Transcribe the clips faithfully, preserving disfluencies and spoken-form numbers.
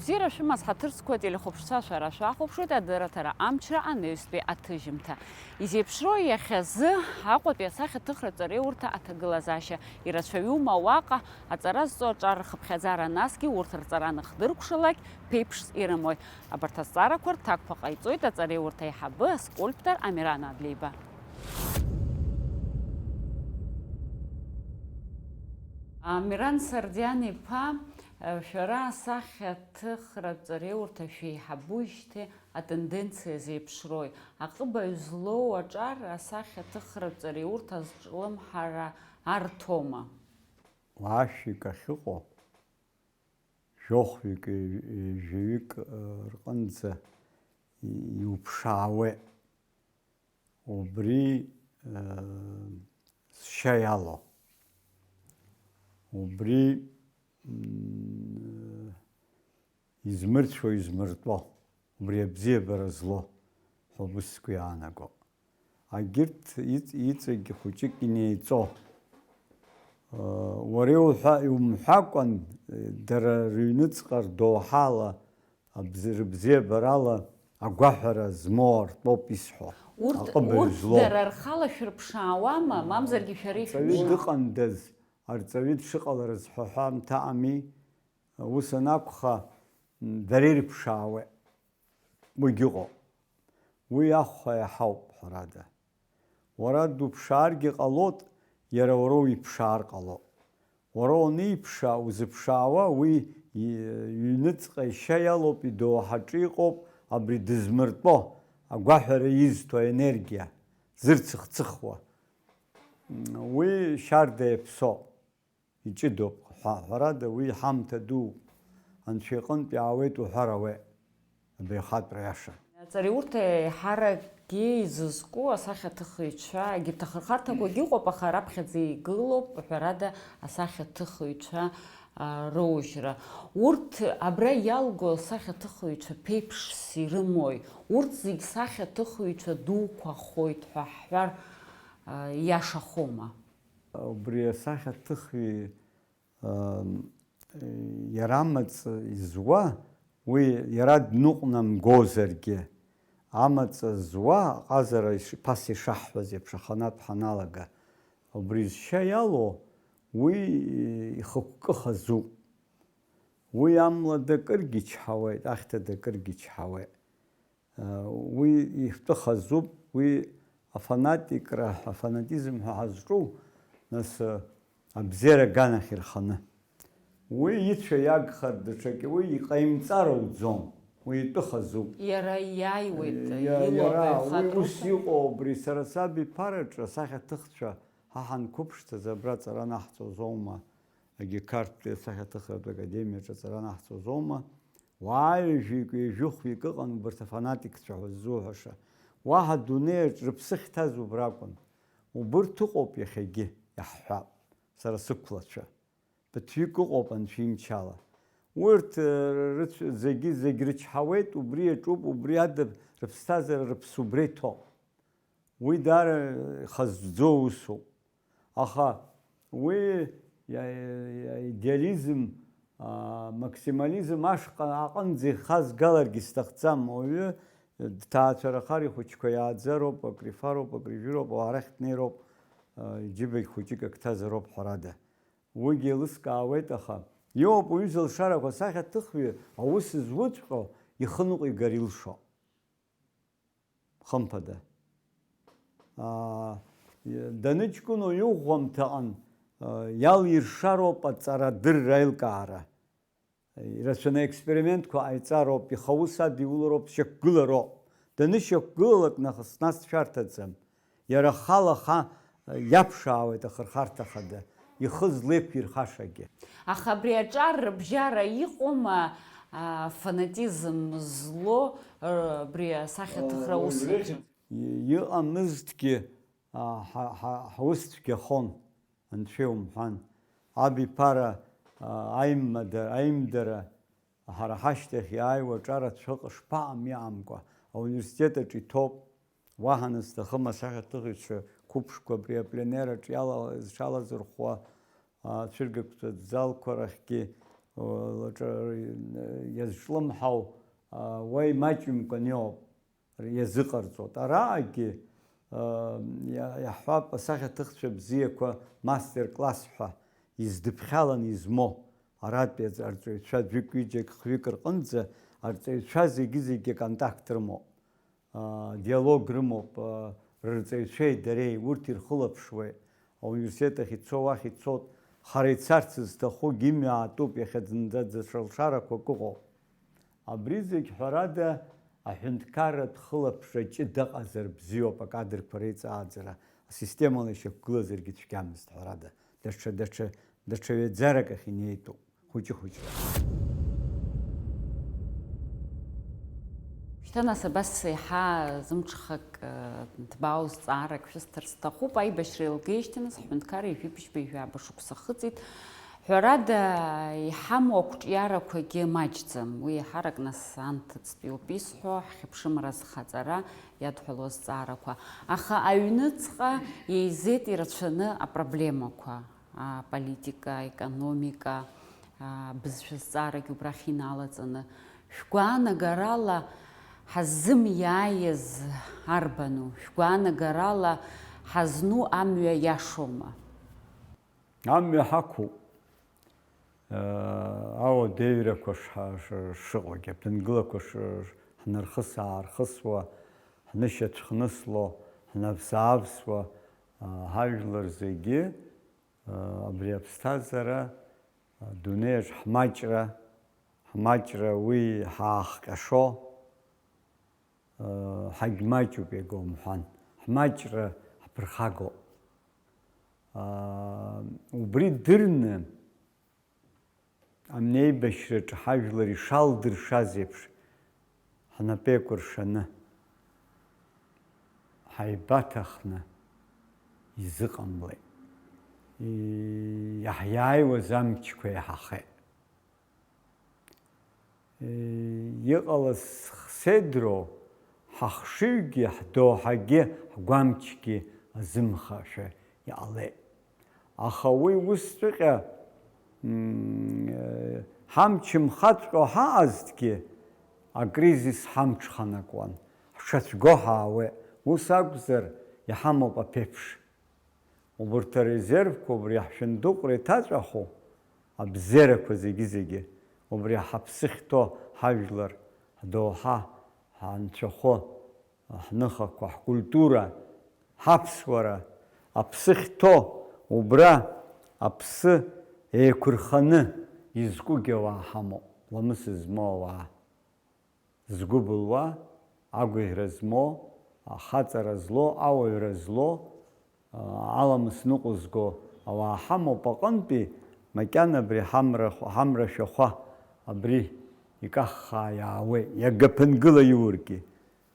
Бзиара шәымаз, ҳаҭыр зқәу ателехәаԥшцәа, шәара шәахәаԥшуеит адырраҭара Амчра анаҩстәи аҭыжьымҭа. Изеиԥшроу иахьазы Аҟәатәи асахьаҭыхратә ҵареиурҭа аҭагылазаашьа? Ирацәаҩума уаҟа аҵара зҵо аҿар рхыԥхьаӡара, насгьы урҭ рҵара анахдыркәшалак ԥеиԥшс ирымои? Абарҭ азҵаарақәа рҭакқәа ҟаиҵоит аҵареиурҭа аиҳабы аскульптор Амиран Адлеиба. Амиран Сардиан-иԥа, шәара асахьаҭыхратә ҵареиурҭа шәеиҳабужьҭеи атенденциа зеиԥшрои? Аҟыбаҩ злоу аҿар асахьаҭыхратә ҵареиурҭа зҿлымҳара арҭома? Уаашәҩык ахьыҟоу, жәохәҩык, ҩажәаҩык, э, рҟынӡа иуԥшаауеит. Убри, э, сшьа иалоу. Убри, м, измырцәо, измыртәо, убри абзиабара зло ҳәа убыс сгәы иаанаго. Агьырҭ иҵ-, иҵегь хәыҷык инеиҵо. Уара иуҳәа-, иумҳәакәан, дара рыҩныҵҟа рдоуҳала, абз-, рыбзиабарала агәаҳәара змоу ртәоуп исҳәо. Урҭ, аҟыбаҩ урҭ злоу. Дара рхала шәрыԥшаауама, мамзаргьы шәара Арҵаҩы ишәыԥшаа? Дыҟандаз, арҵаҩы дшыҟаларыз ҳәа ҳәамҭа ами, ус анакәха, дара ирыԥшаауеит. Уигьы ыҟоуп. Уи ахәа иаҳауп, ҳәарада. Уара дуԥшааргьы ҟалоит, иара уара уиԥшаар ҟалоит. Уара уаниԥшаа, узыԥшаауа, уи и-, иҩныҵҟа ишьа иалоуп, идоуҳаҿы иҟоуп, абри дызмыртәо, агәаҳәара изҭо аенергиа, зырцыхцыхуа. Уи шьарда иаԥсоуп. Иҷыдоуп, ҳәа, ҳәарада, уи ҳамҭа дууп. Анцәа иҟынтә иаауеит уҳәар ауеит, абаҩхатәра иаша. Аҵареиурҭа еиҳаракгьы изызку асахьаҭыхыҩцәа, егьырҭ ахырхарҭақәагьы ыҟоуп, аха раԥхьаӡа игылоуп, ҳәарада, асахьаҭыхыҩцәа, а, роужьра. Урҭ абра иалго асахьаҭыхыҩцәа ԥеиԥшс ирымои? Урҭ зегь сахьаҭыхыҩцәа дуқәахоит ҳәа ҳҳәар, а, иашахома? Убри асахьаҭыхҩы, ам, иара амаҵ изуа, уи иара дныҟәнамгозаргьы, амаҵ зуа аҟазара иш-, ԥаса ишаҳҳәаз еиԥш, аханатә ҳаналага, убри зшьа иалоу, уи ихықәкы хазуп. Уи амла дакыргьы чҳауеит, ахьҭа дакыргьы чҳауеит. Уи ихтәы хазуп, уи афанатикра, афанатизм ҳәа ҳазҿу, нас, абзиара аганахь ирханы. Уи ицәа иагхар даҽакы, уи иҟаимҵар ауӡом, уи итәы хазуп. Иара иааиуеит, иа-, илоуп иара, уи ус иҟоу, убри сара саб иԥараҿы асахьаҭыхцәа ҳа ҳанқәыԥшӡаз абра ҵара анаҳҵозоума? Егьи Қарҭтәи асахьаҭыхратә академиаҿы аҵара анаҳҵозоума? Уаа ҩажәик, ҩажәихәҩык ыҟан убарҭ афанатикцәа ҳәа ззуҳәаша. Уаҳа адунеиаҿ рыԥсы ахьҭаз убра акәын. Убырҭ ыҟоуп иахьагьы, иаҳҳәап, сара сықәлацәа. Ԥыҭҩык ыҟоуп анцәа имчала. Урҭ, э, рыцә-, зегьы, зегь рычҳауеит, убри иаҿуп, убри ада рыԥсҭазаара, рыԥсы убра иҭоуп. Уи даара ихазӡоу усуп. Аха уи иа-, иа-, идеализм, а, максимализм ашҟа аҟынӡа ихазгаларгьы сҭахӡам. Ауаҩы дҭаацәарахар ихәыҷқәа иааӡароуп, акрифароуп, акрижәыроуп, арахь днеироуп, а, иџьыбагь хәыҷык ак ҭазароуп, ҳәарада. Уигьы еилыскаауеит, аха иоуп уҩыза лшарақәа, асахьаҭыхҩы аус зуҵәҟьо ихы ныҟәигар илшо. Хымԥада. Аа, даныҷкәыноу иӷәӷәамҭаҟан, аа, иалиршароуп аҵара-дырра аилкаара. Ирацәаны аекспериментқәа ҟаиҵароуп, ихаус адиулароуп, шьақәгылароуп. Данышьақәгылалак нахыс нас дшәарҭаӡам. Иара ахала аха иаԥшаауеит ахырхарҭа хада, ихы злеиқәирхашагьы. Аха абри аҿар рыбжьара иҟоума, а, фанатизм зло, р-, абри асахьаҭыхра аус аҿы? И-, иҟамызҭгьы, а, ҳа-, ҳа-, ҳаус цәгьахон, анцәа иумҳәан. Абиԥара, а, аимадара, аимдара, Ҳара ҳашьҭахь иааиуа аҿарацәа ыҟа-, шԥаҟам иҟамкәа, ауниверситет аҿы иҭоуп, уаҳа анысҭахым асахьаҭыхыҩцәа қәыԥшқәа абри апленер аҿы иала-, зҽалазырхәуа, ацәыргақәҵатә залқәа рахьгьы, лаҿа иазҿлымҳау уа имаҷымкәан иоуп, иазыҟарҵоит. Араагьы иаҳҳәап, асахьаҭыхцәа бзиақәа мастер-класс ҳәа издыԥхьалан измоу, аратәи арҵаҩцәа ӡәык-ҩыџьак, хҩык рҟынӡа арҵаҩцәа зегьы-зегьы контакт рымоуп. Диалог рымоуп, рырҵаҩцәеи дареи, урҭ ирхылаԥшуеит, ауниверситет ахь ицо, уахь ицоит, хара ицарц зҭахугьы имҩа аатәуп, иахьа зынӡа даҽа лшарақәак ыҟоуп. Абри зегь, ҳәарада, аҳәынҭқарратә хылаԥшра ҷыда ыҟазар бзиоуп, акадрқәа реиҵааӡара, асистемала ишьақәгылазаргьы цәгьамызт, ҳәарада, даҽа, даҽа, даҽа ҩаӡарак ахь инеитәуп. Хәыҷы-хәыҷла. Шьҭа нас абас еиҳа зымҽхак, э, ҭбаау зҵаарак шәысҭар сҭахуп. Аибашьра еилгеижьҭеи нас ҳҳәынҭқарра ҩажәи быжьба ҩажәаба шықәса ахыҵит. Ҳәарада, иҳамоу ақәҿиарақәагьы маҷӡам. Уи еиҳарак нас анҭыҵтәиуп исҳәо, ҳхьыԥшымра азхаҵара иадҳәалоу азҵаарақәа. Аха аҩныҵҟа еизеит ирацәаны апроблемақәа. Аполитика, аекономика, абызшәа зҵаарагьы убрахь иналаҵаны, шәгәаанагарала ҳаззымиааиз арбану? Шәгәаанагарала ҳазну амҩа иашоума? Амҩа ҳақәуп. Ауадаҩрақәа шҳа-, ш-, шыҟоугьы, аԥынгылақәа ш-, ш-, ҳнархыс-аархысуа, ҳнышьацә хнысло, ҳнавс-аавсуа, ҳажәлар зегьы Абри аԥсҭазаара, адунеиаҿ ҳмаҷра, ҳмаҷра уи ҳаахҟьашо, ҳагьмаҷуп иага умҳәан, ҳмаҷра ҳԥырхагоуп. Убри дырны, амни аибашьраҿы ҳажәлар ишалдыршаз еиԥш, ҳнапеиқәыршаны, ҳаибаҭахны изыҟамлеит. И-, иаҳиааиуаз амчқәа еиҳахеит. И-, иҟалаз хседроу ҳахшыҩгьы, ҳдоуҳагьы, ҳгәамчгьы азымхашәа иҟалеит. Аха уи усҵәҟьа, м, э, ҳамч мхаҵәҟьо ҳаҟазҭгьы, акризис ҳамҽханакуан, ҳҽацәго ҳаауеит. Ус акәзар, иҳамоуп аԥеиԥш. Убарҭ арезервқәа убри ҳшәындыҟәра иҭаҵәаху абзиарақәа зегьы-зегьы, убри ҳаԥсы ахьҭоу ҳажәлар, ҳдоуҳа, ҳанцәахәы, ҳныхақәа, ҳкультура, ҳаԥсуара, аԥсы ахьҭоу, убра аԥсы еиқәырханы изкугьы ауаа ҳамоуп, ламыс змоу ауаа. Згәы былуа, агәаӷьра змоу, ахаҵара злоу, ауаҩра злоу, аламыс ныҟәызго ауаа ҳамоуп аҟынтәи, макьана абри ҳамра, ҳамра шәахәа абри икаххаа иаауеит, иага ԥынгыла иургьы.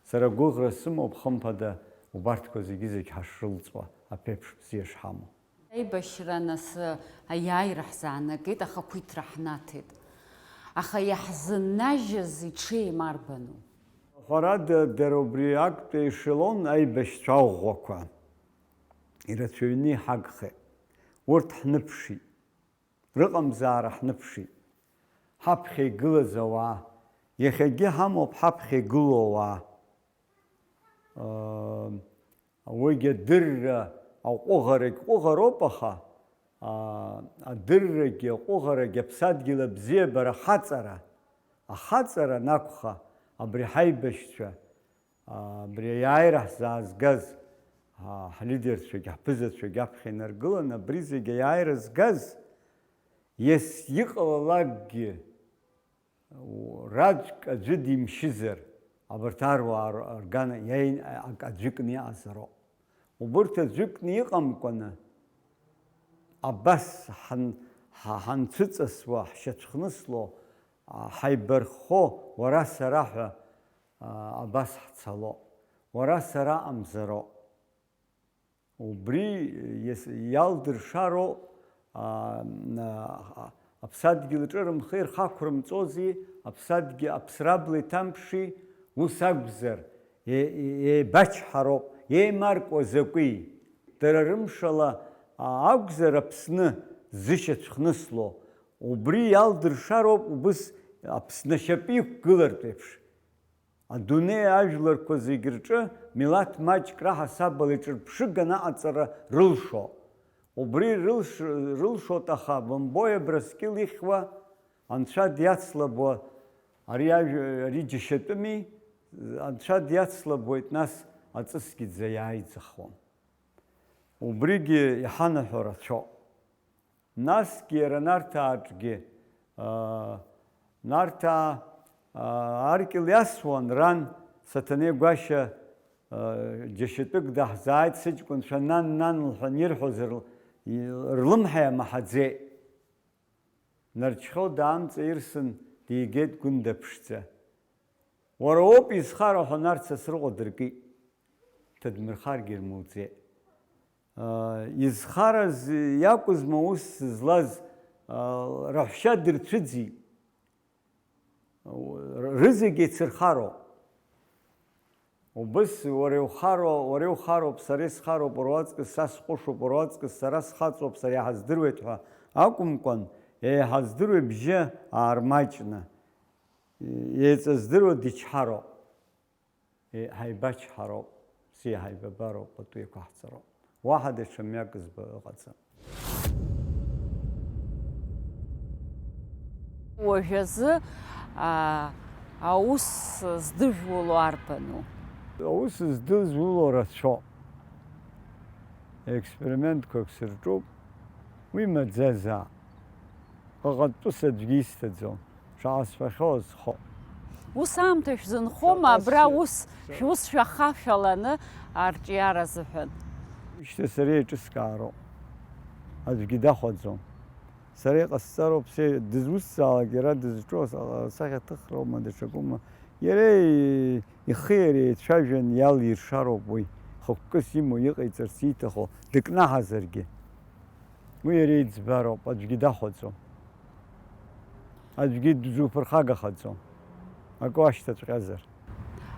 Сара гәыӷра сымоуп, хымԥада, убарҭқәа зегьы-зегь ҳашрылҵуа, аԥеиԥш бзиа шҳамоу. Аибашьра нас аиааира ҳзаанагеит, ахақәиҭра ҳнаҭеит. Аха иаҳзыннажьыз иҽеим арбану? Ҳәарада, дара убри актәи аешелон аибашьцәа ӷәӷәақәа ирацәаҩны иҳагхеит. Урҭ ҳныԥшит. Рыҟамзаара ҳныԥшит. Ҳаԥхьа игылаз ауаа. Иахьагьы ҳамоуп ҳаԥхьа игылоу ауаа. Уигь адырра аҟәыӷарагь ҟәыӷароуп, аха, аа, адыррагьы аҟәыӷарагь аԥсадгьыл абзиабара ахаҵара, ахаҵара анакәха, абри ҳаибашьцәа, аа, абри аиааира ҳзаазгаз, аа, ҳлидерцәагь, ҳԥызацәагь аԥхьа инаргыланы, абри зегь аиааира згаз, ес иҟалалакгьы, Раӡәк аӡәы димшьызар, абарҭ аруаа р-, ргана иааин, а-, ак-, аӡәыкны иҟазароуп. Убырҭ аӡәыкны иҟамкәаны, абас ҳан-, ҳа-, ҳанцәыҵасуа, ҳшьацәхнысло, а, ҳаибарххо, уара сара ҳәа, а, абас ҳцалоуп. Уара сара амзароуп. Убри иас-, иалдыршароуп, а, а, аԥсадгьыл аҿы рымхи рхы ақәрымҵози, аԥсадгьы-, аԥсра абла иҭамԥши, ус акәзар, е-, е-, еибачҳароуп, еимаркуа закәи? Дара рымшала, а, акәзар Аԥсны зышьацәхнысло, Убри иалдыршароуп убыс Аԥсны ашьапы иқәгылартә еиԥш. Адунеи ажәларқәа зегь рҿы милаҭ маҷк раҳасабала иҿырԥшыганы аҟаҵара рылшо. Убри рылш-, рылшоит, аха Бамбои Абрыскьыл ихьуа, анцәа диацлабуа, ари ажә-, ари џьашьатәыми, анцәа диацлабуеит, нас аҵысгьы дзаиааиӡахуам. Убригьы иҳанаҳәо рацәоуп. Насгьы иара Нарҭааҿгьы, аа, Нарҭаа, аа, аркьыл иасуан, ран, Саҭанеи Гәашьа, аа, џьашьатәык даҳзааит, сыҷкәынцәа, нан, нан, лҳәан ирҳәоз р-, рлымҳа иамаҳаӡеит. Нарџьхьоу даамҵаирсын, дигеит Гәында ԥшӡа. Уара уоуп изхароу ҳәа Нарҭ Сасрыҟәа дыркит. Дҭадмырхаргьы рмуӡеит. Аа, изхараз иакәызма ус злаз, аа, раҳәшьа дырцәыӡит. Рызегь еицырхароуп. Убыс уара иухароу, уара иухароуп, сара исхароуп, уара уаҵкыс са сҟәышуп, уара уаҵкыс сара схаҵоуп, сара иаҳаздыруеит ҳәа акәымкәан, еиҳаздыруа ибжьы аармаҷны, еиҵаздыруа дычҳароуп. Е, ҳаибачҳароуп, бзиа ҳаибабароуп, пату еиқәаҳҵароуп. Уаҳа даҽа мҩак збо ыҟаӡам. Уажәазы, а, аус здыжәуло арбану? Аус здызуло рацәоуп. Експериментқәак сырҿуп, уи маӡазаап. Ҟаҟатәыс аӡәгьы исҭаӡом, шаҟа сҳәахьоу азхоуп. Ус аамҭа шәзынхома абра ус шәус шәахашәаланы арҿиара азыҳәан? Шьҭа сара еиҿыскаароуп, аӡәгьы дахәаӡом. Сара иҟасҵароуп, се-, дызусҭзаалак иара дызҿу ас-, асахьаҭыхроума, даҽакума, иара и-, ихи иареи еицәажәан иалиршароуп уи, хықәкыс имоу, иҟаиҵарц ииҭаху, дыкнаҳазаргьы. Уи иара иӡбароуп, аӡәгьы дахәаӡом. Аӡәгьы дзуԥырхагахаӡом, акы уашьҭаҵәҟьазар.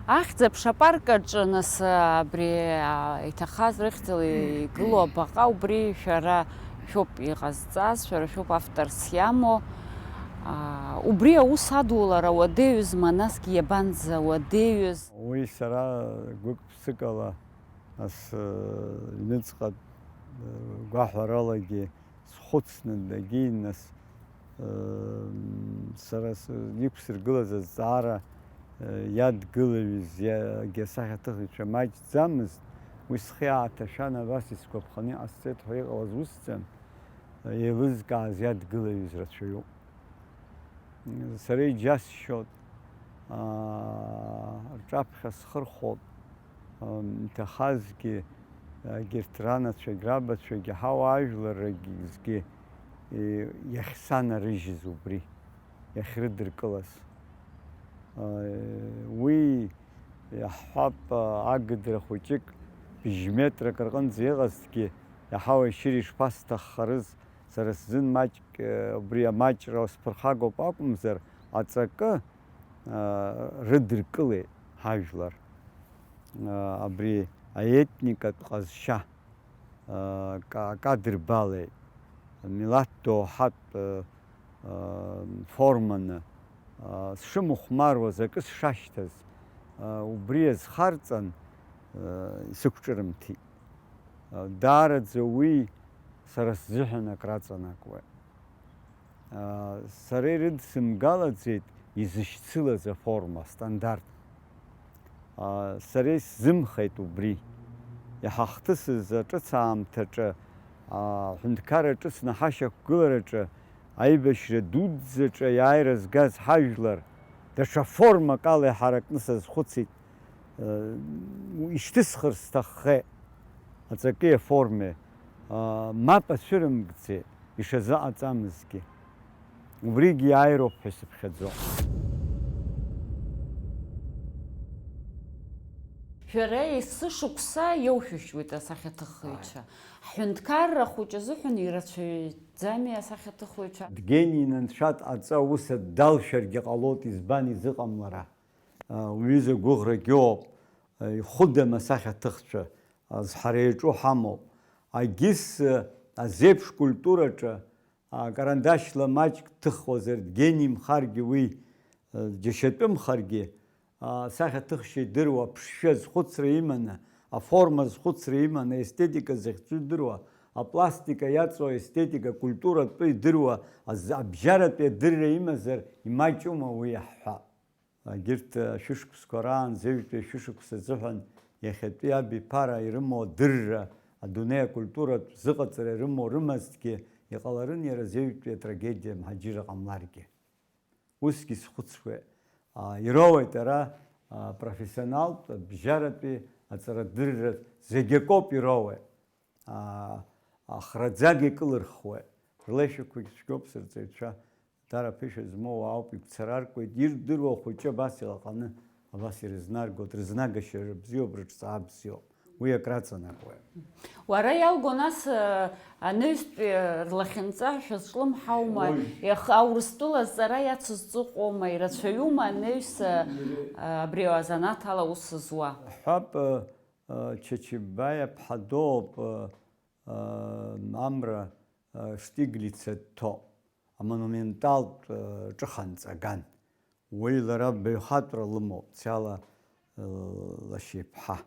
Ахьӡ-аԥша апарк аҿы, нас, абри, а, иҭахаз рыхьӡала игылоу абаҟа, убри шәара шәоуп иҟазҵаз, шәара шәоуп авторс иамоу. А, убри аус адулара уадаҩызма, насгьы иабанӡа уадаҩыз? Уи сара гәык-ԥсыкала ас, ҩныҵҟа, гәаҳәаралагьы схәыцны дагьыҩ, нас, сара с-, иқәсыргылаз азҵаара, иадгылаҩыз иа-, егьи асахьаҭыхыҩцәа маҷӡамызт, уи схы иааҭашәан, абас исгәаԥханы иҟасҵеит ҳәа иҟалаз усӡам, еилызкааз иадгылаҩыз рацәаҩуп. Сара иџьасшьоит, аа, рҿаԥхьа схырхәоит, ам, иҭахазгьы, егьырҭ ранацәагь, рабацәагь, ҳауаажәларрагьы, и-, иахьсанарыжьыз убри, иахьрыдыркылаз. Ааи, уи, иаҳҳәап, агыдра хәыҷык бжь метрак рҟынӡа иҟазҭгьы, иаҳауеи-шьыри ишԥасҭаххарыз, сара сзын маҷк, убри амаҷра сԥырхагоуп акәымзар, аҵакы, рыдыркылеит ҳажәлар, абри аетникатә ҟазшьа, ка-, кадырбалеит, милаҭ доуҳатә, форманы, сшымыхәмаруаз, акы сшашьҭаз, убри азхарҵан, исықәҿырымҭит. Даараӡа уи сара сзыҳәан акраҵанакуеит. Сара ирыдсымгалаӡеит изышьцылаз аформа, астандарт. Сара исзымхеит убри. Иҳахҭысыз аҿыц аамҭаҿы, аҳәынҭқарра ҿыцны ҳашьақәгылараҿы, аибашьра дуӡӡаҿы аиааира згаз ҳажәлар, даҽа формак ала иҳаракны сазхәыцит. Ишьҭысхыр сҭаххеит аҵаки аформеи, мап ацәырымгӡеит, ишазыҟаҵамызгьы. Убригьы иааироуп ҳәа сыԥхьаӡом. Шәара есышықәса иоушәышьуеит асахьаҭыхыҩцәа. Ҳҳәынҭқарра хәыҷ азыҳәан ирацәаҩӡами асахьаҭыхыҩцәа? Дгенин анцәа дҟаҵа, ус далшәаргьы ҟалоит, избан изыҟамлара? Уҩыза гәыӷрагьы ыҟоуп, ихәыдам асахьаҭыхцәа, азҳара иаҿу ҳамоуп. Агьыс азеиԥш культураҿы а, карандашьла маҷк дҭыхуазар, дгенимхаргьы уи, а, џьашьатәымхаргьы, асахьаҭыхшьа идыруа, аԥшшәы азхәыцра иманы, аформа азхәыцра иманы, аестетика захьӡу идыруа, апластика иаҵоу аестетика, акультуратәы идыруа, аз-, абжьаратәи адырра имазар, имаҷума уи иаҳҳәап. Егьырҭ ашәышықәсқәа раан, зеҩтәи ашәышықәса азыҳәан иахьатәи абиԥара ирымоу адырра, адунеи акультуратә зыҟаҵара ирымоу рымазҭгьы, иҟаларын иара зеҩтәи атрагедиа мҳаџьырра ҟамларгьы. Усгьы схәыцуеит. А, ироуеит ара, а, профессионалтә, абжьаратәи аҵарадырра зегь акоуп ироуеит. Аа, ахраӡага икылырхуеит. Рлеишәақәагь цәгьоуп сырҵаҩцәа. Дара ԥышәа змоу ауп, игәцараркуеит. Ирдыруа хәыҷы абас илаҟаны, абас ирызнаргоит. Рызнагашьа бзиоуп, рыҿҵаа бзиоуп. Уи акраҵанакуеит. Уара иалго нас, э, анаҩстәи, э, рлахьынҵа шәазҿлымҳаума? Уи. Иаха Урыстәыла азҵара иацызҵо ыҟоума? Ирацәаҩума анаҩс, э, абри азанааҭ ала аус зуа? Ҳәап, э, Чачыбаиа ԥҳа дууп, Амра Штиглиц дҭо, амонументалтә ҿыханҵа аган. Уи лара баҩхатәра лымоуп, Цәала лашьа иԥҳа.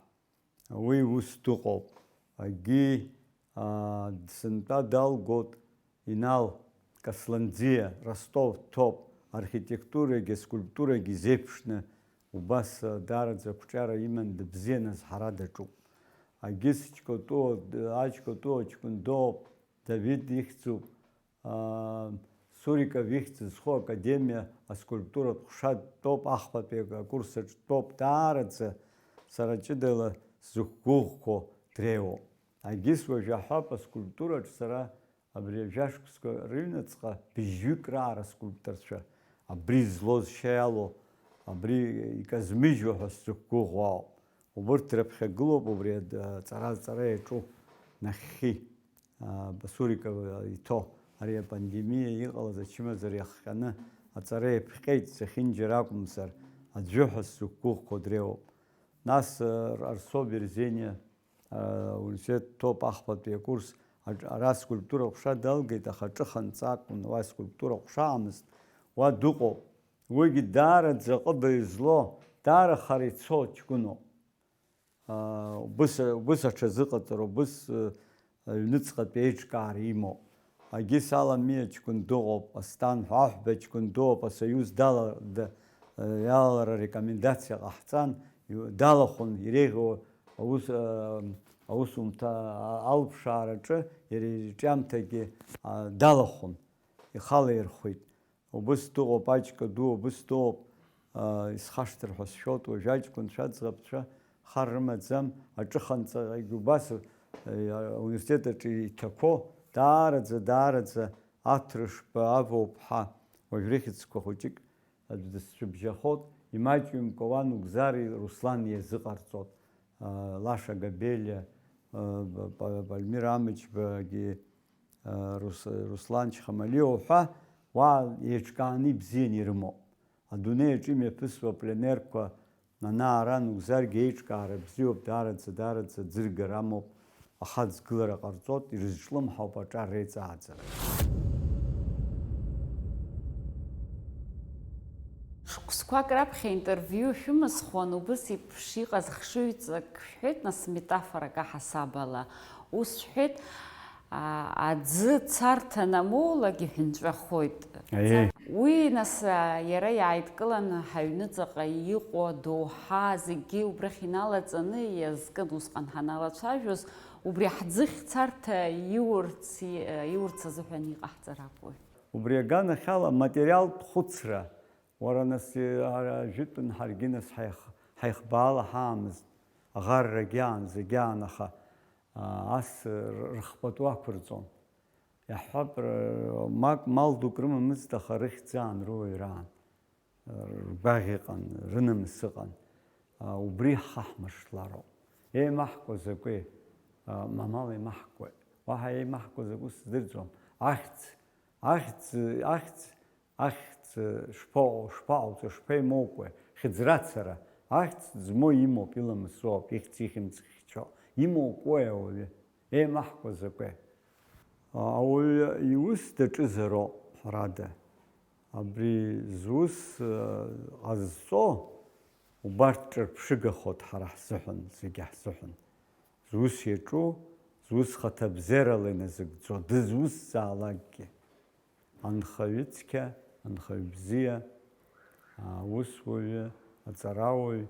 Уи ус дыҟоуп. Агьи, сынтәа далгоит Инал Касланӡиа, Ростов дҭоуп, архитектурагьы аскульптурагьы изеиԥшны, убас, а, даараӡа ақәҿиара иман, дыбзианы азҳара даҿуп. Агьыс Ҷкәытәуа, д-, Аҷкәытәуа ҷкәын дууп, Давид ихьӡуп, а, Суриков ихьӡ зху академиа аскульптуратә ҟәша дтәоуп, ахԥатәи акурс аҿы дтәоуп, даараӡа сара ҷыдала сзықәгәыӷқәо дреиуоуп. Агьыс уажә аҳәап, аскульптураҿ сара Абри жәашықәсқәа рыҩныҵҟа быжьҩык раара скульпторцәа, абри злоу зшьа иалоу, абри иказмыжьуа ҳәа сзықәгәыӷуа ауп. Убырҭ дрыԥхьагылоуп убри аҵара, аҵара иаҿу нахьхьи, а, Суриков иҭоу. Ари апандемиа иҟалаз ачымазара иахҟьаны аҵара иаԥҟьеит, зехьынџьара акәымзар, аӡәы ҳәа сзықәгәыӷқәо дреиуоуп. Нас, а, Арсо Берзениа, Университет ҭоуп ахԥатәи акурс аҿ-, ара аскульптура аҟәша далгеит, аха аҿыханҵа акәын, уа аскульптура аҟәшаамызт, уа дыҟоуп. Уигьы даараӡа аҟыба излоу, даара хара ицо ҷкәыноуп. Аа, убыс, убыс аҽазыҟаҵара, убыс, э, аҩныҵҟатәи еиҿкаара имоуп. Агьыс Аламиа ҷкәын дыҟоуп, Асҭан ҳәа аҳәба ҷкәын дыҟоуп, асоиуз дала-, да-, иалалара арекомендациа ҟаҳҵан, иу-, далахәын, иреиӷьу аус, а-, аусумҭа а-, алԥшаараҿы иара ирҿиамҭагьы, а, далахәын, ихала ирхәит. Убыс дыҟоуп, аҷкәын ду убыс дыҟоуп, аа, исхашҭыр ҳәа сшәоит, уажә аҷкәынцәа аӡӷабцәа хар рымаӡам, аҿыханҵагьы убас, э, ауниверситет аҿы иҭақәоу, даараӡа, даараӡа Аҭрышба Авоуп ҳа, уажә рыхьӡқәа хәыҷык аӡә дысцәыбжьахоит, имаҷымкәа уан Угзари Руслан иазыҟарҵоит, аа, Лаша Габелиа, аа, Па-, Пальмира Амҷбагьы, Рус-, Руслан Чхамалиа уҳәа, уа еиҿкааны ибзианы ирымоуп. Адунеи аҿы имҩаԥысуа апленерқәа ана-ара анугзаргьы еиҿкаара бзиоуп, даараӡа, даараӡа ӡыргара амоуп, ахаҵгылара ҟарҵоит, ирызҿлымҳауп аҿар реиҵааӡара. Шықәсқәак раԥхьа интервиу шәымысхуан, убыс еиԥш иҟаз хшыҩҵак шәҳәеит, нас метафорак аҳасабала ус шәҳәеит, а, аӡы царҭа анамоулак иҳәынҵәахоит. Аиеи. Уи, нас, а, иара иааидкыланы ҳаҩныҵаҟа иҟоу адоуҳа зегьы убрахь иналаҵаны иазкын усҟан ҳаналацәажәоз, убри ҳӡыхь царҭа иурц, и-, иурц азыҳәан иҟаҳҵар акәу? Убри аганахьала аматериалтә хәыцра, уара, нас, ара ажәытәан ҳаргьы, нас, ҳаих-, ҳаихбаала ҳаамызт, аӷаррагьы аан, зегьы аан, аха, а, ас р-, рыхпату ақәырҵон. Иаҳҳәап, р-, мак, мал дук рымамызт, аха рыхьӡ аан, руаҩра аан. Ргәаӷь ыҟан, рынамыс ыҟан. А, убри ҳхаҳмыршҭлароуп. Еимаҳкуа закәи? А, мамал еимаҳкуеит. Уаҳа еимаҳкуа закәу сыздырӡом. Ахьӡ, ахьӡ, ахьӡ, ахьӡ шԥаҟоу, шԥаҟауҵо, шԥаимоукуеи? Хьыӡрацара. Ахьӡ змоу имоуп, иламыс уоуп, ихьӡ ихьымӡӷ хьчо. Имоукуеи ауаҩы? Еимаҳкуа закәи? Ауаҩы иус даҿызароуп, ҳәарада. Абри зус, э, ҟазҵо, убарҭ ҿырԥшыгахоит ҳара ҳзыҳәан, зегьы ҳзыҳәан. Зус иаҿу, зус хаҭабзиарала иназыгӡо, дызусҭзаалакгьы. Анхаҩы цқьа, анхаҩы бзиа, аусуаҩы, аҵарауаҩ,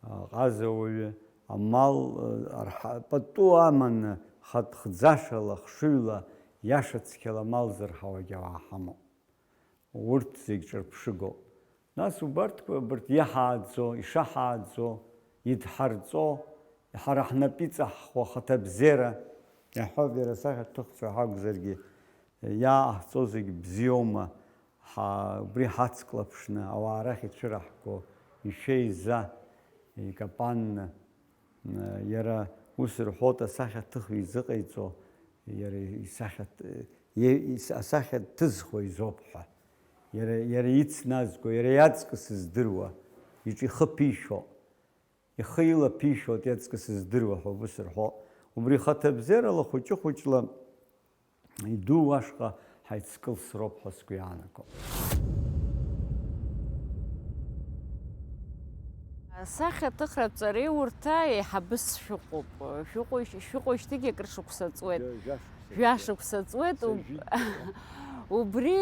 аҟазауаҩы, амал, э, арҳа-, пату аманы, хатә хӡашала, хшыҩла, иаша цқьала амал зырҳауагьы ауаа ҳамоуп. Урҭ зегь ҿырԥшыгоуп. Нас убарҭқәа, абарҭ иаҳааӡо, ишаҳааӡо, идҳарҵо, ҳара ҳнапы иҵаҳхуа хаҭабзиара, иаҳҳәап, иара асахьаҭыхцәа ҳакәзаргьы, иааҳҵо зегь бзиоума, ҳа-, убри ҳацклаԥшны, ауаа рахь ицәыраҳго, ишәеиза, икапанны, иара ус рҳәоит, асахьаҭыхҩы изыҟаиҵо, иара исахьаҭ-, Иа-, ис-, асахьа дҭызхуа изоуп ҳәа. Иара, иара ицназго, иара иаҵкыс здыруа, иҿы ихы ԥишәо, ихы ила ԥишәо, иаҵкыс здыруа ҳәа убыс рҳәо. Убри хаҭабзиарала хәыҷы-хәыҷла идуу ашҟа ҳаицкылсроуп ҳәа сгәы иаанагом. Асахьаҭыхратә ҵареиурҭа еиҳабыс шәыҟоуп. Шәыҟоу-, шәыҟоу шьҭыгьы акыр шықәса ҵуеит. Жәа-, жәа шықәса. Жәа шықәса ҵуеит. Са Уб-, жәит шықәса. Убри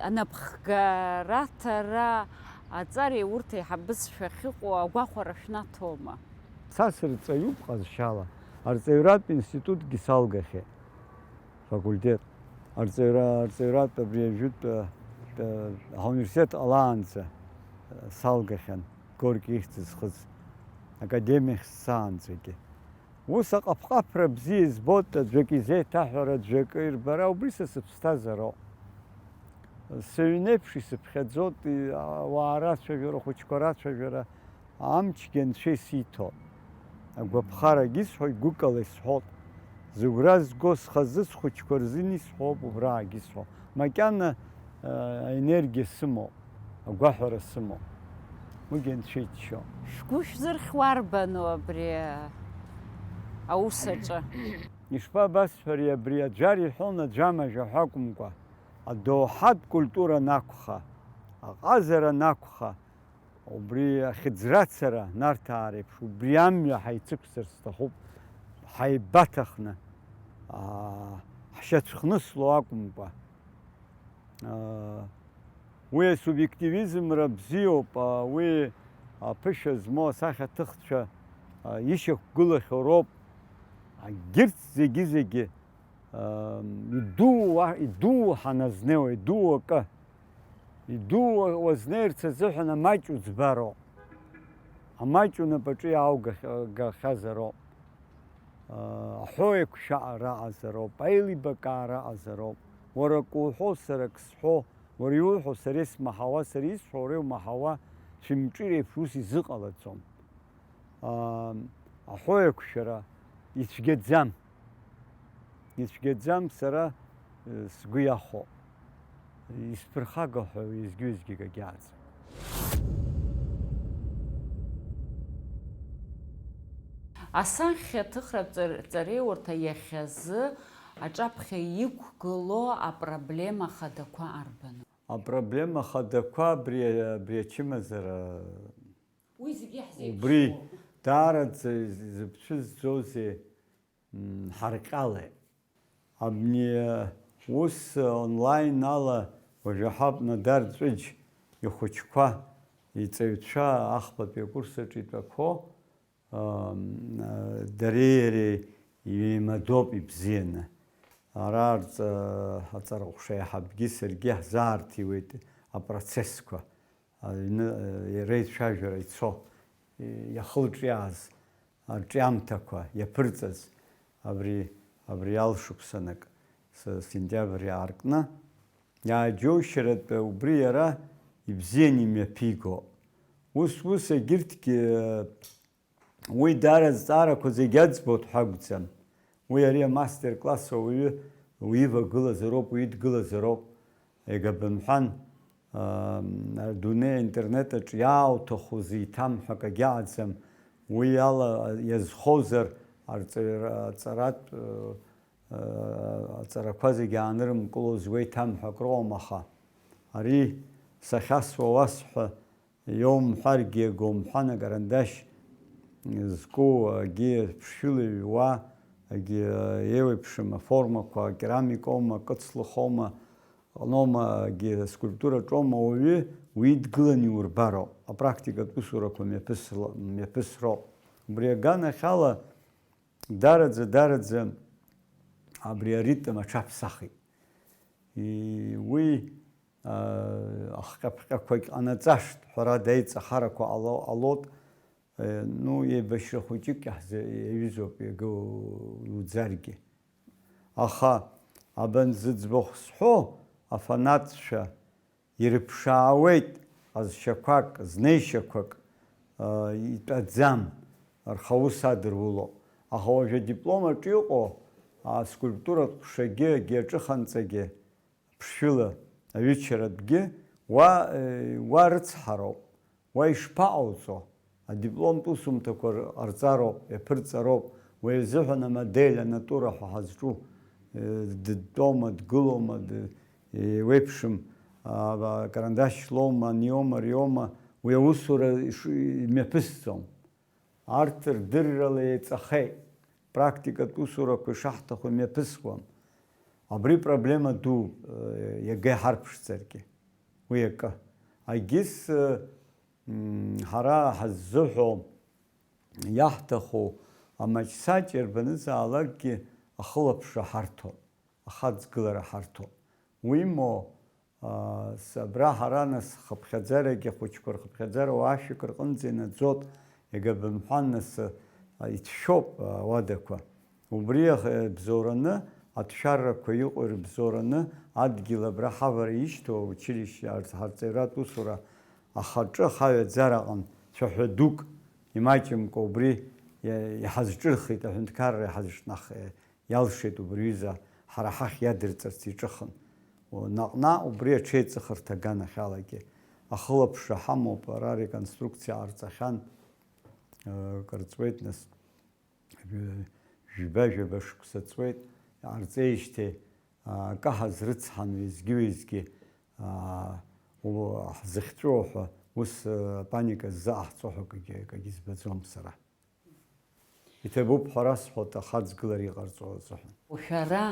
анапхгараҭара аҵареиурҭа еиҳабыс шәахьыҟоу агәахәара шәнаҭома? Са сырҵаҩуп ҟазшьала, арҵаҩратә институтгьы салгахьеит. Факультет. Арҵаҩра-, арҵаҩратә абри ажәытә, э, э, ҳауниверситет ҟалаанӡа, э, салгахьан, Горки ихьӡ зхыз, академиахь сцаанӡагьы. Ус аҟаԥҟаԥра бзиа избоит, аӡәк изеиҭаҳәара, аӡәк ирбара, убри са сыԥсҭазаароуп. Сыҩнеиԥш исыԥхьаӡоит, и-, ауаа рацәажәара, ахәыҷқәа рацәажәара, Амчгьы анцәа исиҭо, агәаԥхарагьы исҳәоит, гәыкала исҳәоит. Зыгәра зго схазы схәыҷқәа рзын исҳәоуп, убраагьы исҳәо. Макьана, э, аенергиа сымоуп, агәаҳәара сымоуп. Уигьы анцәа иччо. Шәгәы шәзырхьуа арбану абри аус аҿы? Ишԥабасҳәари, абри аӡәар иҳәон аӡәамажәа ҳәа акәымкәа, адоуҳатә культура анакәха, аҟазара анакәха, Убри ахьыӡрацара, Нарҭаа реиԥш, убри амҩа ҳаицықәсыр сҭахуп, ҳаибаҭахны, аа, ҳшьацәхнысло акәымкәа. Аа, уи асубиективизмра бзиоуп, аа, уи аԥышәа змоу асахьаҭыхцәа, аа, ишьақәгылахьоу роуп. Егьырҭ зегьы-зегьы, аа, идуу, идуу ҳаназнеиуа, идуу акы. Идуу уазнеирц азыҳәан амаҷ уӡбароуп. Амаҷ унапаҿы иааугахьазароуп. Аҳәоеиқәшәаара аҟазароуп, аилибакаара аҟазароуп. Уара акы уҳәо, сара акы сҳәо, уара иуҳәо, сара исмаҳауа, сара исҳәо, уара иумаҳауа, шәымҿы реиԥш ус изыҟалаӡом. Аа, аҳәоеиқәшәара ицәгьаӡам. Ицәгьаӡам сара, э, сгәы иахәо. Исԥырхага ҳәа уеизгьы-уеизгьы акагьы ааӡам. Асахьаҭыхратә ҵар-, ҵареиурҭа иахьазы аҿаԥхьа иқәгылоу апроблема хадақәа арбану? Апроблема хадақәа абри, абри ачымазара Уи зегьы иаҳзеиԥшроуп. Убри даараӡа изыԥшызӡозеи, м, ҳарҟьалеит. Абни, ус онлайн ала уажәы ҳаб Надар Ҵәыџь ихәыҷқәа, иҵаҩцәа ахԥатәи акурс аҿы итәақәо, ам, дареи иареи еимадоуп ибзианы. Ара арҵа-, аҵараҟәша еиҳабгьы саргьы ҳзаарҭиуеит апроцессқәа. Аҩны, э, реицәажәара ицо, э, иахылҿиааз арҿиамҭақәа иаԥырҵаз абри, абри алшықәсанак, с-, сентиабр иаартны, иааџьоушьаратәы убри иара ибзиан имҩаԥиго. Ус, ус егьырҭгьы, э, Уи даара азҵаарақәа зегьы аӡбоит ҳәа акәӡам. Уи ари амастер-класс ауаҩы уивагылазароуп, уидгылазароуп. Егьа бымҳәан, аа, адунеи аинтернет аҿы иаауҭаху зиҭам ҳәа акагьы аӡам. Уи ала иазхозар, арҵаҩра-, аҵаратә, э, аҵарақәа зегьы аанырымкыло згәеиҭам ҳәа акроуам, аха ари сахьасуа уасҳәа, иоумҳәаргьы, иага умҳәан, акарандашь зку, агьи ԥшшәыла иҩуа, агьи еиуеиԥшым аформақәа, акерамикоума, акыцлыхоума, ҟанома, агьи аскульптураҿоума, ауаҩы уидгылан иурбароуп, апрактикатә усурақәа мҩаԥысла-, мҩаԥысроуп. Убри аганахьала, Дараӡа, дараӡа абри аритм аҽаԥсахит. И-, уи, а, ахҟьаԥҟьақәагь ҟанаҵашт, ҳәарада, аиҵахарақәа ҟало-, ҟалот, э, ну, еибашьра хәыҷык иаҳза-, иаҩызоуп, иага у-, иуӡаргьы. Аха абанзыӡбахә сҳәо, афанатцәа, ирыԥшаауеит ҟазшьақәак, знеишьақәак, ы, итәаӡам, рхаус адыруло. Аха уажәы адиплом аҿы иҟоу аскульптуратә ҟәшагьы, агьи аҿыханҵагьы, ԥшшәыла аҩычаратәгьы, уа, ы, уа рыцҳароуп. Уа ишԥаҟауҵо? Адипломтә усумҭақәа р-, ҟарҵароуп, иаԥырҵароуп. Уи азыҳәан амодель, анатура ҳәа ҳазҿу, э, дтәоума, дгылоума, д-, еиуеиԥшым, а, акарандашь лоума, аниоума, ариоума, уи аусура иш-, имҩаԥысӡом. Арҭ рдыррала еиҵахеит. Практикатә усурақәа ишаҳҭаху имҩаԥысуам. Абри проблема ду, э, иага иҳарԥшӡаргьы. Уи акы. Агьыс, э, Мм, ҳара ҳаззыҳәо, иаҳҭаху амаҷсаҷ иарбанызаалакгьы ахылаԥшра ҳарҭоит, ахаҵгылара ҳарҭоит. Уимоу, а, с-, абра ҳара нас хыԥхьаӡарагьы, ахәыҷқәа рхыԥхьаӡара уаашәак рҟынӡа инаӡоит, иага бымҳәан нас, а, ицәшәоуп, а, ауадақәа. Убри иах-, бзоураны, аҭшәаррақәа иҟоу ирыбзоураны, адгьыл абра ҳавара ишьҭоу аучилишьче арҵ-, ҳарҵаҩратә усура ахаҿы ахаҩаӡара аҟан цәаҳәа дук имаҷымкәа убри иа-, иҳазҿырхит, аҳәынҭқарра иҳазҿнах-, иалшеит убри аҩыза ҳара ҳахь иадырҵарц иҿыхын. О, наҟ-наҟ убри аҽеиҵыхырҭа аганахьалагьы ахылаԥшра ҳамоуп, ара реконструкциа ҟарҵахьан, э, кыр ҵуеит нас. Жәба-жәаба шықәса ҵуеит, иҟарҵеижьҭеи, аа, акы ҳазрыцҳан, уеизгьы-уеизгьы, аа, у-, ҳзыхьҵәыуо ҳәа, ус, аа, апаника ззаҟаҳҵо ҳәа акгьы, акгьы збаӡом сара. Иҭабуп ҳәа расҳәоит, ахаҵгылара иҟарҵо азыҳәан. Шәара,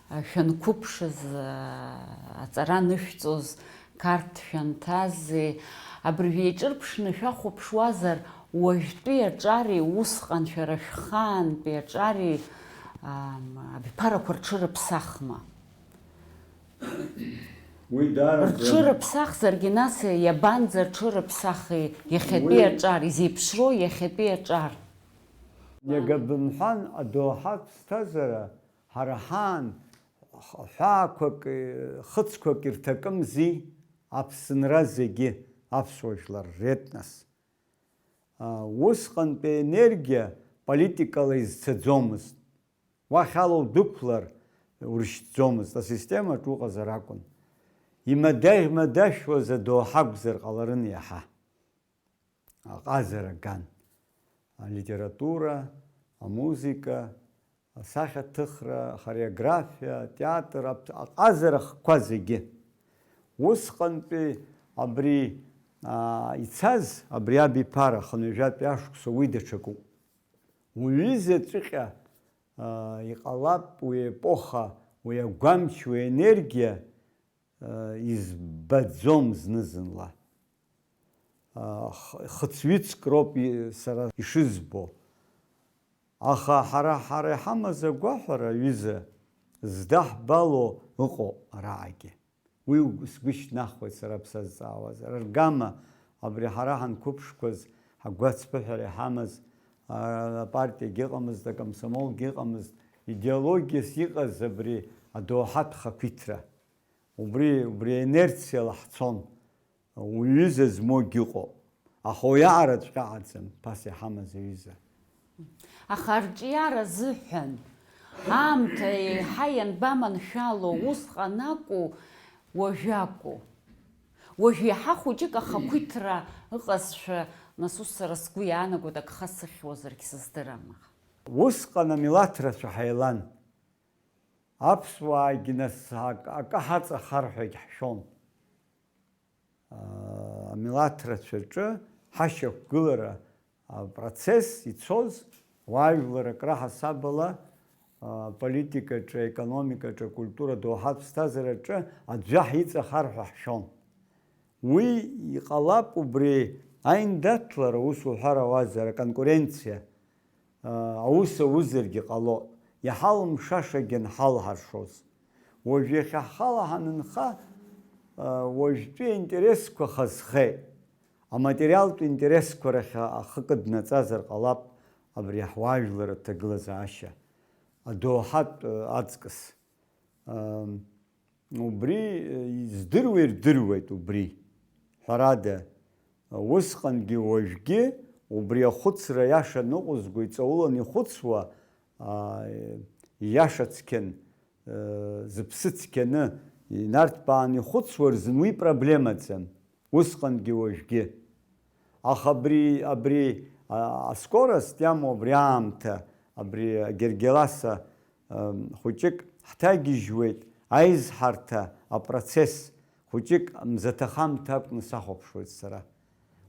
а, шәанқәыԥшыз, а, аҵара анышәҵоз, Қарҭ шәанҭази, абыржәы еиҿырԥшны шәахәаԥшуазар, уажәтәи аҿари усҟан шәара шәхаантәи аҿари, ам, абиԥарақәа рҽырыԥсахма? Уи даараӡа Рҽырыԥсахзаргьы, нас иабанӡа рҽырыԥсахи иахьатәи Уи аҿар, изеиԥшроу иахьатәи аҿар? Иага бымҳәан, адоуҳатә ԥсҭазаара ҳара ҳаан х-, ҳәаақәак, хыцқәак ирҭакымзи, Аԥсынра зегьы, аԥсуа жәлар ретнос. А, усҟантәи аенергиа политикала изцаӡомызт. Уахь алоу дықәлар уршьҭӡомызт, асистемаҿ уҟазар акәын. Имадаӷь-мадашәуаз адоуҳа акәзар ҟаларын иаҳа. Аҟазара ган. Алитература, амузыка, асахьаҭыхра, ахореографиа, атеатр, аԥ-, аҟазара хкқәа зегьы. Усҟантәи абри, аа, ицаз, абри абиԥара, хынҩажәатәи ашықәса, уи даҽакуп. Уҩызаҵәҟьа, аа, иҟалап уи аепоха, уи агәамч, уи аенергиа, избаӡом зны-зынла. Х-, хыцҩыцк роуп и-, сара ишызбо. Аха ҳара, ҳара иҳамаз агәаҳәара, аҩыза, здаҳбало ыҟоуп араҟагьы. Уи угәы-, сгәы шьҭнахуеит сара бсазҵаауазар. Аргама, абри ҳара ҳанқәыԥшқәаз, ҳгәацԥыҳәара иҳамаз, а, апартиагьы ыҟамызт, акомсомолгьы ыҟамызт, идеологиас иҟаз абри адоуҳатә хақәиҭра. Убри, убри аинерциала ҳцон. Уҩыза змоугь ыҟоуп. Аха уи аҟараҵәҟьа аҟаӡам, ԥаса иҳамаз аҩыза. Аха арҿиара азыҳәан, аамҭа еиҳа ианбаманшәало, усҟан акәу, уажәы акәу? Уажә иаҳа хәыҷык ахақәиҭра ыҟазшәа, нас ус сара сгәы иаанагоит, агха сыхьуазаргь сыздырам. Усҟан амилаҭ рацәа ҳаилан. Аԥсуаагьы нас ак-, акы ҳаҵахар ҳәагь ҳшәон. Аа, амилаҭ рацәаҿы ҳашьақәгылара апроцесс ицоз, уаажәлар акра ҳасабала, аа, политикаҿы, економикаҿы, акультура доуҳатә ԥсҭазаараҿы аӡәы ҳиҵахар ҳәа ҳшәон. Уи иҟалап, убри аиндаҭлара, ус уҳәар ауазар, аконкуренциа, аа, аус аузаргьы ҟалоит, иҳалымшашагьы анҳалҳаршоз. Уажә иахьа ҳхала ҳанынха, аа, уажәтәи аинтересқәа хазхеит. Аматериалтә интересқәа рахь ахы кыднаҵазар ҟалап абри ҳуаажәлар аҭагылазаашьа, адоуҳатә, аа, аҵкыс. Ам, Убри, э, издыруа ирдыруеит убри. Ҳәарада, усҟангьы уажәгьы убри ахәыцра иаша ныҟәызго иҵаулан ихәыцуа, аа, иаша цқьан, э, зыԥсы цқьаны инарҭбааны ихәыцуа рзын уи проблемаӡам, усҟангьы уажәгьы. Аха абри, абри, а, аскорост иамоу абри аамҭа, абри агергеласа, ам, хәыҷык ҳҭагьежьуеит, аизҳарҭа апроцесс хәыҷык мзаҭахамҭа акәны сахәаԥшуеит сара.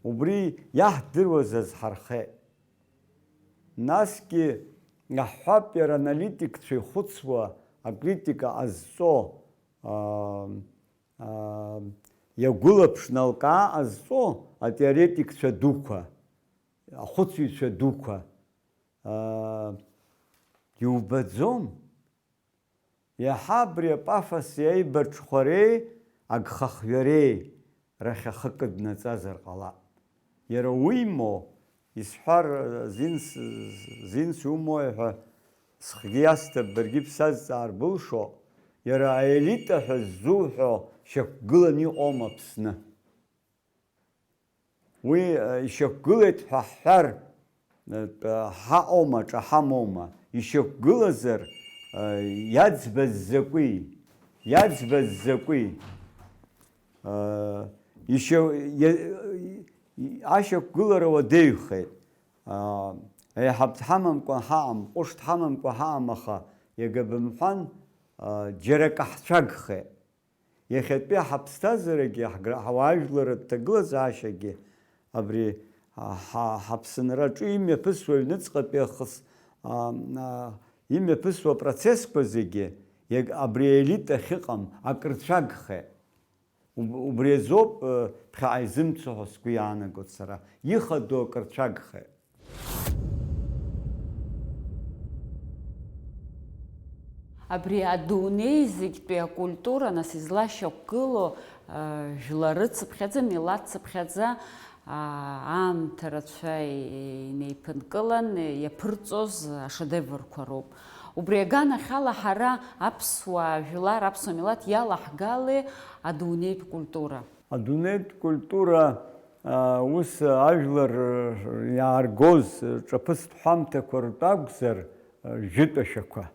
Убри иаҳдыруаз азҳархеит. Насгьы, иаҳҳәап, иара аналитикцәа ихәыцуа, акритика ҟазҵо, аа, аа, иагәылаԥшны алкаа ҟазҵо атеоретикцәа дуқәа, ахәыцыҩцәа дуқәа, аа, иубаӡом. Иаҳа абри апафоси аибарҽхәареи агхахҩареи рахь ахы кыднаҵазар ҟалап. Иара уимоу, исҳәар, зинс, зинс иумои ҳәа схгьы иасҭап, баргьы бсазҵаар былшо, иара аелита ҳәа ззуҳәо шьақәгыланы иҟоума Аԥсны? Уи, э, ишьақәгылеит ҳәа ҳҳәар, э, тә-, ҳаҟоума, ҿаҳамоума? Ишьақәгылазар, э, иаӡбаз закәи? Иаӡбаз закәи? Э, ишьа-, иа-, ашьақәгылара уадаҩхеит. Э, еиҳаб дҳамамкәа ҳаҟам, ҟәыш дҳамамкәа ҳаҟам, аха иага бымҳәан, э, џьара акы ҳцәагхеит. Иахьатәи ҳаԥсҭазаарагьы, ҳгра-, ҳауаажәларратә ҭагылазаашьагьы абри, а, ҳа-, ҳаԥсынраҿы имҩаԥысуа аҩныҵҟатәи ахыс-, а, а, имҩаԥысуа апроцессқәа зегьы иаг-, абри аелита ахьыҟам акрыцәагхеит. Уб-, убри азоуп, э, ԥхьаҟа изымцо ҳәа сгәы иаанагоит сара, ихадоу акрыцәагхеит. Абри адунеи зегьтәи акультура, нас, излашьақәгылоу, э, жәлар рыцыԥхьаӡа, милаҭ цыԥхьаӡа, аа, аамҭа рацәа инеиԥынкылан иаԥырҵоз ашедеврқәа роуп. Убри аганахьала ҳара аԥсуаа жәлар, аԥсуа милаҭ иалаҳгали адунеитә культура? Адунеитә культура, а, ус ажәлар иааргоз ҿаԥыцтә ҳәамҭақәа ртәы акәзар, а, жәытә ашәақәа.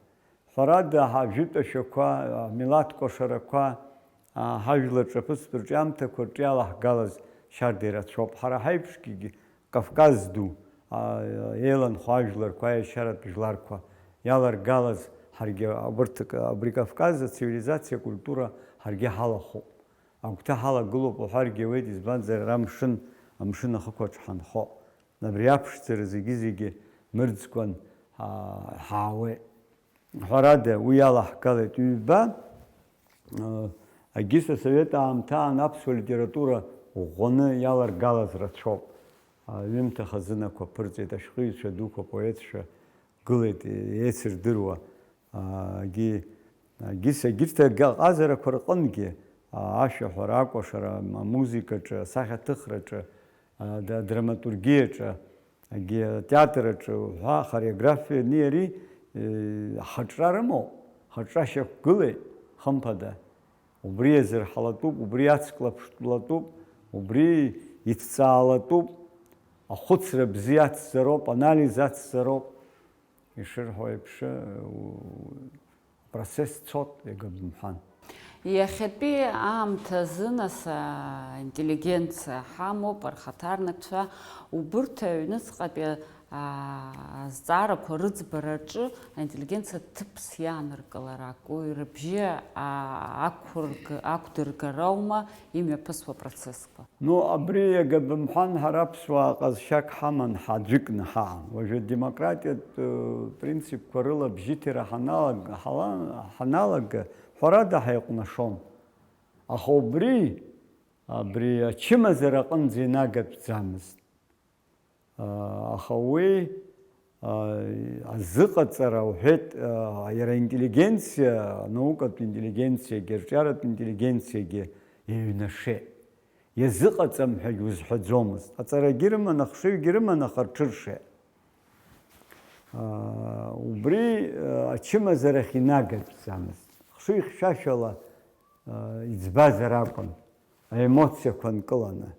Ҳәарада, ҳажәытә ашәақәа, амилаҭ кәашарақәа, а, ҳажәлар ҿаԥыцтә рҿиамҭақәа рҿы иалаҳгалаз шьарда ирацәоуп. Ҳара ҳаиԥшгьы Кавказ ду, а, еиланхо ажәларқәа, аешьаратә жәларқәа иаларгалаз ҳаргьы, убырҭ, абри Кавказ ацивилизациа акультура ҳаргьы ҳалахәуп. Агәҭа ҳалагылоуп уҳәаргьы ауеит, избанзар, ара амшын, амшын ахықәаҿ ҳанхо. Абри аԥшӡара зегьы-зегьы мырӡкәан, а, ҳаауеит. Ҳәарада, уи иалаҳгалеит ҩба, а, егьыс асовет аамҭаан аԥсуа литература ӷәӷәаны иаларгалаз рацәоуп. Аҩымҭа хазынақәа ԥырҵеит, ашәҟәыҩҩцәа дуқәа, апоетцәа гылеит, еицырдыруа, а, егьи, егьыс, егьырҭ ага-, аҟазарақәа рҟынгьы, а, ашәаҳәара, акәашара, амузыкаҿы, асахьаҭыхраҿы, а, да-, адраматургиаҿы, егьи атеатр аҿы уҳәа, ахореографиа, ани, ари, э, ҳаҿра рымоуп, ҳаҿра шьақәгылеит, хымԥада. Убри иазырҳалатәуп, убри иацклаԥшлатәуп, убри иҭҵаалатәуп, ахәыцра бзиа ацзароуп, анализ ацзароуп. Ишырҳәо еиԥш, у-, апроцесс цот, иага бымҳәан. Иахьатәи аамҭазы, нас, аинтеллигенциа ҳамоуп, рхаҭарнакцәа, убырҭ аҩныҵҟатәи Азҵаарақәа рыӡбараҿы аинтеллигенциа ҭыԥс иааныркылара акәу, рыбжьы ақәырг-, ақәдыргараума имҩаԥысуа процессқәа? Ну, абри иага бымҳәан, ҳара аԥсуаа ҟазшьак ҳаман, ҳаӡәыкны ҳаҟан. Уажәы адемократиатә, э, принципқәа рыла абжьыҭира ҳаналага, ҳала-, ҳаналага, ҳәарада, ҳаиҟәнашон. Аха убри, абри ачымазара аҟынӡа инагатәӡамызт. Аха уи азыҟаҵара, уҳәеит, иара аинтеллигенциа, анаукатә интеллигенциагьы, арҿиаратә интеллигенциагьы еиҩнашеит. Иазыҟаҵам ҳәагьы узҳәаӡомызт. Аҵарагьы рыман, ахшыҩгьы рыман, аха рҽыршеит. Убри ачымазарахь инагатәӡамызт. Хшыҩ хьшәашәала иӡбазар акәын, аемоциақәа нкыланы.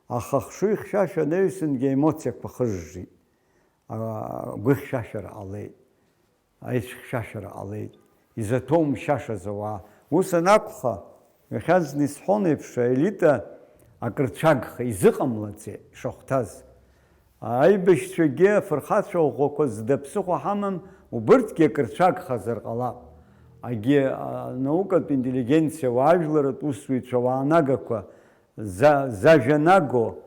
Аха хшыҩ хьшәашәа анаҩсангьы аемоциақәа хыжжит. Агәы хьшәашәара ҟалеит, аицәхьшәашәара ҟалеит, изаҭоумшьашаз ауаа. Ус анакәха, иахьа зны исҳәон еиԥш, аелита акрыцәагха изыҟамлаӡеит ишахәҭаз. Аибашьцәагьы, афырхацәа ӷәӷәақәа зда ԥсыхәа ҳамам, убырҭгьы акрыцәагхазар ҟалап. Агьи анаукатә интеллигенциа, уаажәларатә усзуҩцәа, уаанагақәа, за-, зажәа наго,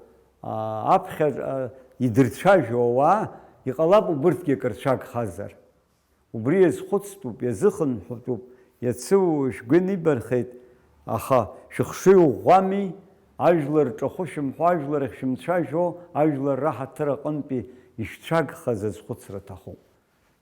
а, аԥхьа, а, идырцәажәо ауаа, иҟалап убырҭгьы акрыцәагхазар. Убри иазхәыцтәуп, иазыхынҳәтәуп, иацы шәгәы нибархеит, аха шәыхшыҩ ӷәӷәами, ажәлар рҿахәы шәымҳәо, ажәлар ахь шәымцәажәо, ажәлар раҳаҭыр аҟынтәи ишәцәагхаз азхәыцра аҭахуп.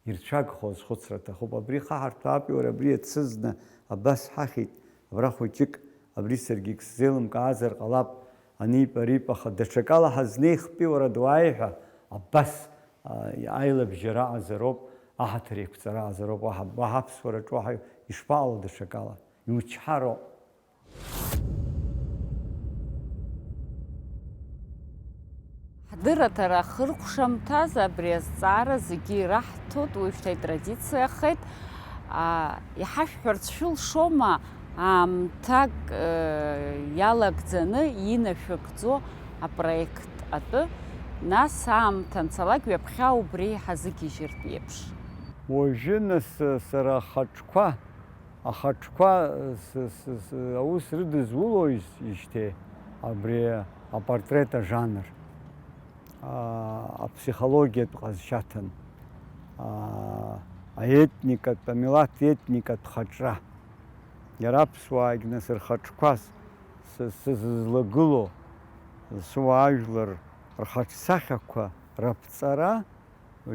Ирцәагхо азхәыцра аҭахуп. Абри хаҳарҭәаапи уара абри иацызны абас ҳахьит, абра хәыҷык, абри саргьы егьсзеилымкаазар ҟалап, анип-арип, аха даҽакала ҳазнеихпи уара дуааи ҳәа, абас, а, аилабжьара аҟазароуп, аҳаҭыр еиқәҵара аҟазароуп, уаҳа, уаҳа аԥсуараҿы уаҳа ишԥаҟало даҽакала? Иучҳароуп. Ҳдырраҭара ахыркәшамҭаз абри азҵаара зегьы ираҳҭоит, уи шьҭа итрадициахеит. А, иҳашәҳәарц шәылшома аамҭак, э, иалагӡаны инашәыгӡо апроект атәы, нас аамҭа анцалак ҩаԥхьа убри иҳазыгьежьыртә еиԥш? Уажәы, нас, сара ахаҿқәа Ахаҿқәа с-, с-, с-, аус рыдызулоижьҭеи абри апортрет ажанр, а, аԥсихологиатә ҟазшьаҭан, а, аетникатә, амилаҭ етникатә хаҿра. Иара аԥсуаагь нас рхаҿқәа с-, с-, сызлагылоу, суаажәлар рхаҿсахьақәа раԥҵара,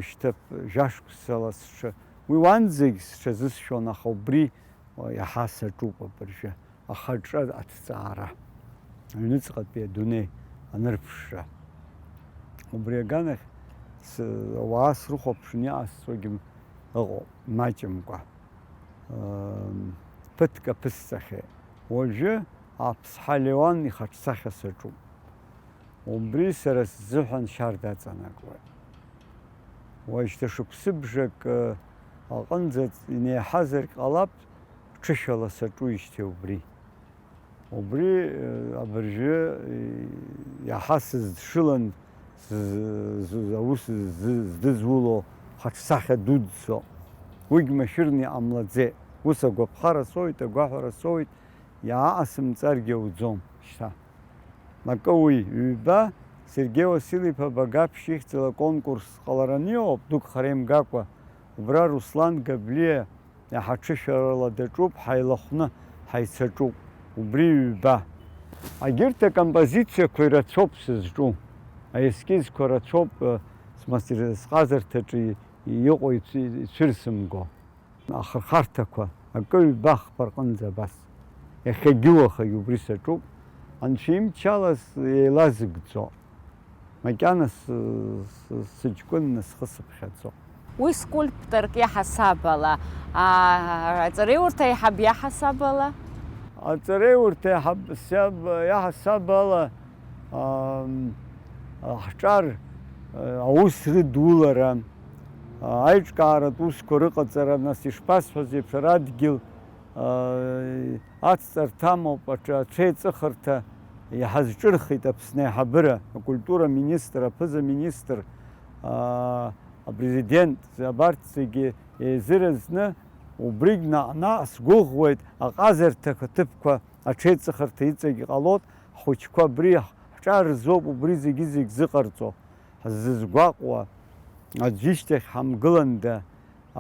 Шьҭа жәашықәсала сҽы, уи уанӡагь сҽазысшәон, аха убри иаҳа саҿуп абыржәы, ахаҿра аҭҵаара. Аҩныҵҟатәи адунеи анырԥшра. Убри аганахь с-, ауаа срыхәаԥшын иҟасҵогьы ыҟоуп, маҷымкәа. Ыы, ԥыҭк аԥысҵахьеит. Уажәы Аԥсҳа Леуан ихаҿсахьа саҿуп. Убри сара сзыҳәан шьарда аҵанакуеит. Уажәшьҭа шықәсыбжак, ы, аҟынӡа инеиҳазаргь ҟалап, ҽышәала саҿуижьҭеи убри. Убри, ы, абыржәы, ы, иаҳа сыздшылан, сыз-, зыз-, аус зы-, здызуло хаҿсахьа дуӡӡоуп. Уигь машәырны иҟамлаӡеит. Ус агәаԥхара соуеит, агәаҳәара соуит, иааҟасымҵаргьы ауӡом шьҭа. Акы уи, ҩба, Сергеи Уасил-иԥа Багаԥшь ихьӡала аконкурс ҟалараны иҟоуп, дук хара имгакәа. Убра Руслан Габлиа иаҳа ҽышәарала даҿуп, ҳаилахәны ҳаицаҿуп. Убри ҩба. Агьырҭ акомпозициақәа ирацәоуп сызҿу. Аескизқәа рацәоуп, э, смастер-, сҟазарҭаҿы и-, иҟоу ицәы-, ицәырсымго. Ахырхарҭақәа, акы ҩба ахԥа рҟынӡа абас. Иахьагьы уахагь убри саҿуп. Анцәа имчала с-, еилазыгӡо. Макьана с-, с-, сыҷкәынны схы сыԥхьаӡо. Уи скульпторк иаҳасаб ала, а, аҵареиурҭа аиҳаб иаҳасаб ала? Аҵареиурҭа аиҳаб-, сиаб-, иаҳасаб ала, ам, ҳҿар, а, аус рыдулара, а, аиҿкааратә усқәа рыҟаҵара, нас ишԥасҳәаз еиԥш, ара адгьыл, а, ацҵарҭа амоуп, аҽ-, аҽеиҵыхырҭа иҳазҿырхит Аԥсны аиҳабыра, акультура министр, аԥыза-министр, Апрезидент, абарҭ зегьы еизыразны, убригь наҟ-наҟ сгәыӷуеит, аҟазарҭа аҭыԥқәа аҽеиҵыхырҭа иҵегь ҟалоит, ҳхәыҷқәа абри ҳҿар рзоуп убри зегьы-зегь зыҟарҵо, ҳзызгәаҟуа, аӡәы ишьҭахь ҳамгыланда,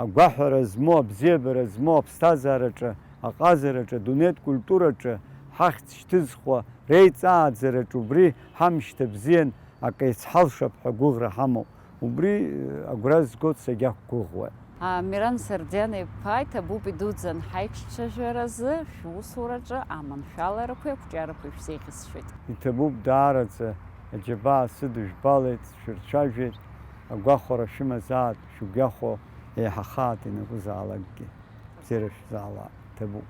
агәаҳәара змоу, абзиабара змоу аԥсҭазаараҿы, аҟазараҿы, адунеитә культураҿы ҳахьӡ шьҭызхуа реиҵааӡараҿы убри ҳамшьҭа бзиан акы еицҳалшап ҳәа агәыӷра ҳамоуп. Убри, э, агәра згоит, сагьақәгәыӷуеит. А, Миран Сардиан-иԥа, иҭабуп идуӡӡан ҳаиҿцәажәаразы, шәусураҿы аманшәаларақәеи ақәҿиарақәеи шәзеиӷьасшьоит. Иҭабуп даараӡа, аџьабаа сыдыжәбалеит, шәырцәажәеит, агәахәара шәымазаат, шәгәахәо еиҳахаат ианакәызаалакгьы. Бзиара шәзаала, иҭабуп.